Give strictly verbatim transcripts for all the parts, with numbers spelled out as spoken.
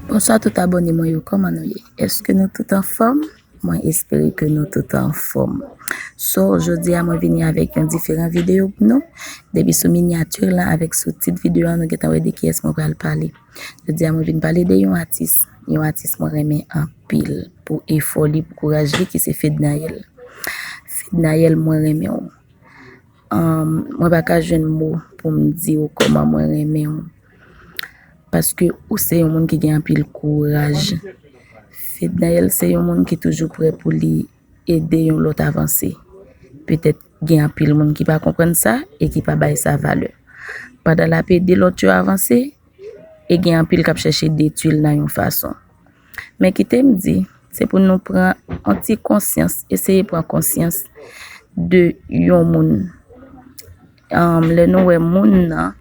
Bonswa tout abòne mwen yo, kòman nou ye? Èske nou tout anfòm? Mwen espere ke nou tout anfòm. So, jodi a mwen vini avèk yon diferan videyo pou nou. Depi sou minyati lan avèk sou tit videyo a, nou gentan wè de kiyès mwen pral pale. Jodi a mwen vin pale de yon atis, yon atis mwen renmen anpil pou efò li, pou kouraj li, ki se Fednaelle. Fednaelle, mwen renmen w. Ahn, mwen pa ka jwenn mo pou m di w kòman mwen renmen w. Paske ou se yon moun ki gen anpil kouraj. Fednaelle se yon moun ki toujou prè pou li ede yon lòt avanse. Petèt gen anpil moun ki pa konprann sa e ki pa bay sa valè. Pandan l ap ede lòt yo avanse, e gen anpil k ap chèche detwi l nan yon fason. Men kite m di, se pou nou pran yon ti konsyans, eseye pran konsyans de yon moun. Ahn, lè nou wè moun nan,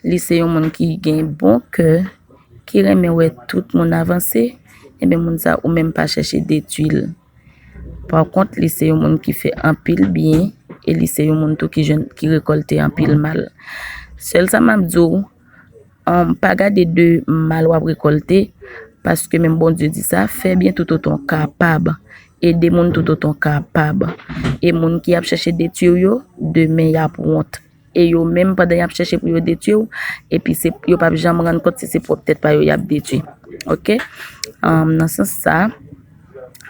li se yon moun ki gen bon kè, ki renmen wè tout moun avanse, ebyen moun sa ou menm pa chèche detwi l. Pa kont, li se yon moun ki fè anpil byen e li se yon moun tou ki jwenn, ki rekòlte anpil mal. Sèl sa m ap di w, um, pa gade de mal w ap rekòlte, paske menm Bondye di sa, fè byen toutotan w kapab. Ede moun toutotan w kapab. E moun ki ap chèche detwi w yo, demen y ap wont. E yo menm, pandan y ap chèche pou yo detwi w, epi se, yo p ap janm rann kont si se pwòp tèt pa yo y ap detwi. Oke? Um, nan sans sa,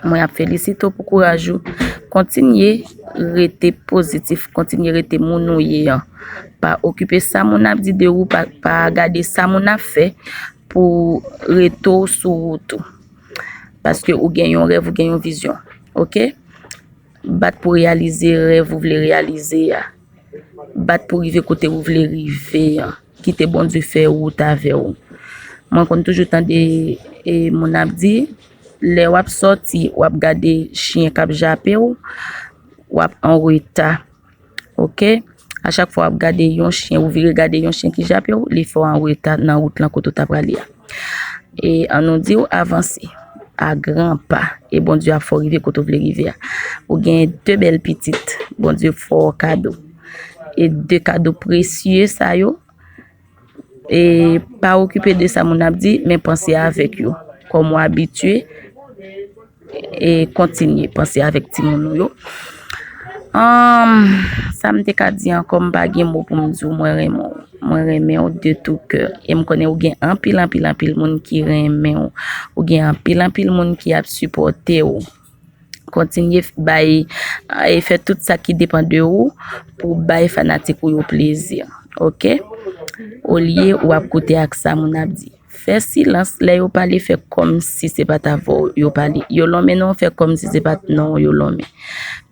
mwen ap felisite w pou kouraj ou. Kontinye rete pozitif, kontinye rete moun ou ye an. Pa okipe sa moun ap di de ou, pa, pa gade sa moun ap fè pou rete w sou wout ou. Paske ou gen yon rèv, ou gen yon vizyon. Oke? Bat pou reyalize rèv ou vle reyalize a. Bat pou rive kote ou vle rive an. Kite Bondye fè wout avè w. Mwen konn toujou tande, e, moun ap di, lè w ap sòti, w ap gade chen k ap jape w, w ap an reta. Oke? A chak fwa w ap gade yon chen, ou vire gade yon chen ki jape w, li fè w an reta nan wout lan kote w ta prale a. E ann nou di w avanse a gran pa, e Bondye ap fè w rive kote w vle rive a. Ou gen de bèl pitit, Bondye fè w kado. E de kado presye sa yo, e pa okipe de sa moun ap di, men panse avèk yo. Kòm w abitye, e kontinye panse avèk timoun ou yo. Ahn, sa m te ka di ankò, m pa gen mo pou m di w, mwen renmen w. Mwen renmen w de tou kè. E m konnen ou gen anpil, anpil, anpil moun ki renmen w. Ou gen anpil, anpil moun ki ap sipòte w. Kontinye f-, bay, e fè tout sa ki depann de ou pou bay fanatik ou yo plezi. Oke? Olye w ap koute ak sa moun ap di. Fè silans, lè yo pale, fè kòmsi se pa t avè w yo pale. Yo lonmen non, fè kòmsi se pa t non w yo lonmen.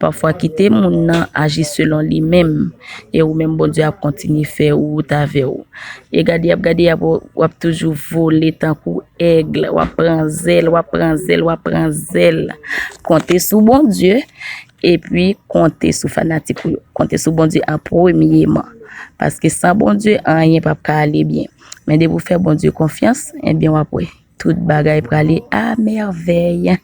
Pafwa, kite moun nan aji selon li menm, e ou menm, Bondye ap kontinye fè wout avè w. E gade, y ap gade, y ap, w ap toujou vole tankou èg, w ap pran zèl, w ap pran zèl, w ap pran zèl. Konte sou Bondye, epi konte sou fanatik ou yo. Konte sou Bondye an premyeman. Paske san Bondye, anyen p ap ka ale byen. Men depi w fè Bondye konfyans, ebyen w ap wè, tout bagay prale a mèvèy.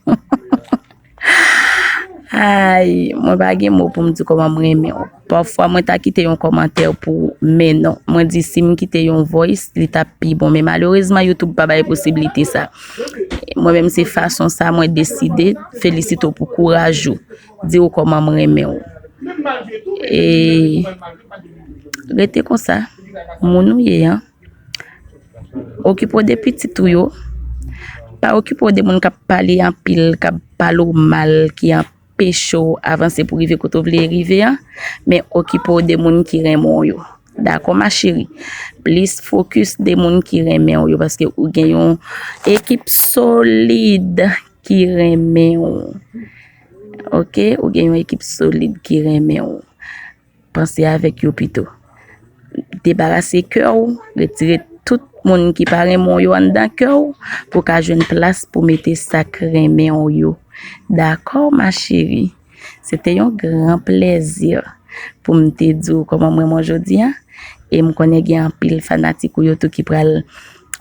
Ay, mwen pa gen mo pou m di kòman m renmen w. Pafwa, mwen ta kite yon kòmantè pou, men non. Mwen di si m kite yon voice, li t ap pi bon. Men malerezman, YouTube pa bay posiblite sa. Mwen menm, se fason sa mwen deside. Felisite w pou kouraj ou. Di w kòman m renmen w. E rete konsa. Moun ou ye an. Okipe w de pitit ou yo. Pa okipe w de moun k ap pale anpil, k ap pale w mal, ki anpeche w avanse pou rive kote w vle rive an. Men okipe w de moun ki renmen w yo. Dakò, ma chérie? Plis fokis de moun ki renmen w yo, paske ou gen yon ekip solid ki renmen w. Oke? Ou gen yon ekip solid ki renmen w. Panse avèk yo pito. Debarase kè w, retire tout moun ki pa renmen w yo anndan kè w, pou w ka jwenn plas pou mete sa k renmen w yo. Dakò, ma chérie? Se te yon gran plèzi pou m te di w kòman m renmen w jodi a. E m konnen gen anpil fanatik ou yo tou ki pral,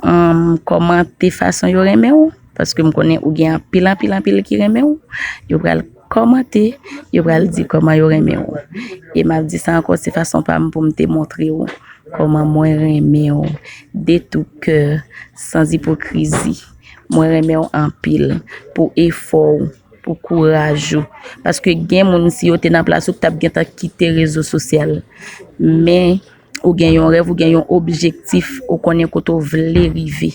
um, kòmante fason yo renmen w. Paske m konnen ou gen anpil, anpil, anpil ki renmen w. Yo pral kòmante, yo pral di kòman yo renmen w. E m ap di sa ankò, se fason pa m pou m te montre w Kòman mwen renmen w de tou kè, san ipokrizi. Mwen renmen w anpil pou efò w, pou kouraj ou. Paske gen moun, si yo te nan plas ou, k t ap gentan kite rezo sosyal. Men, ou gen yon rèv, ou gen yon objektif, ou konnen kote w vle rive.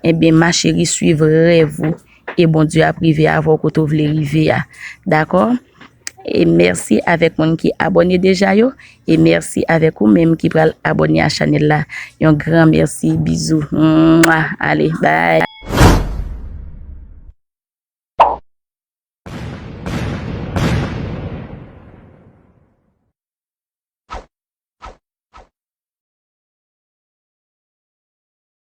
Ebyen, ma chérie, swiv rèv ou, e Bondye ap rive avè w kote w vle rive a. Dakò? E mèsi avèk moun ki abòne deja yo, e mèsi avèk ou menm ki pral abòne a chanèl la. Yon gran mèsi, bizou. Mwa. Ale, bye.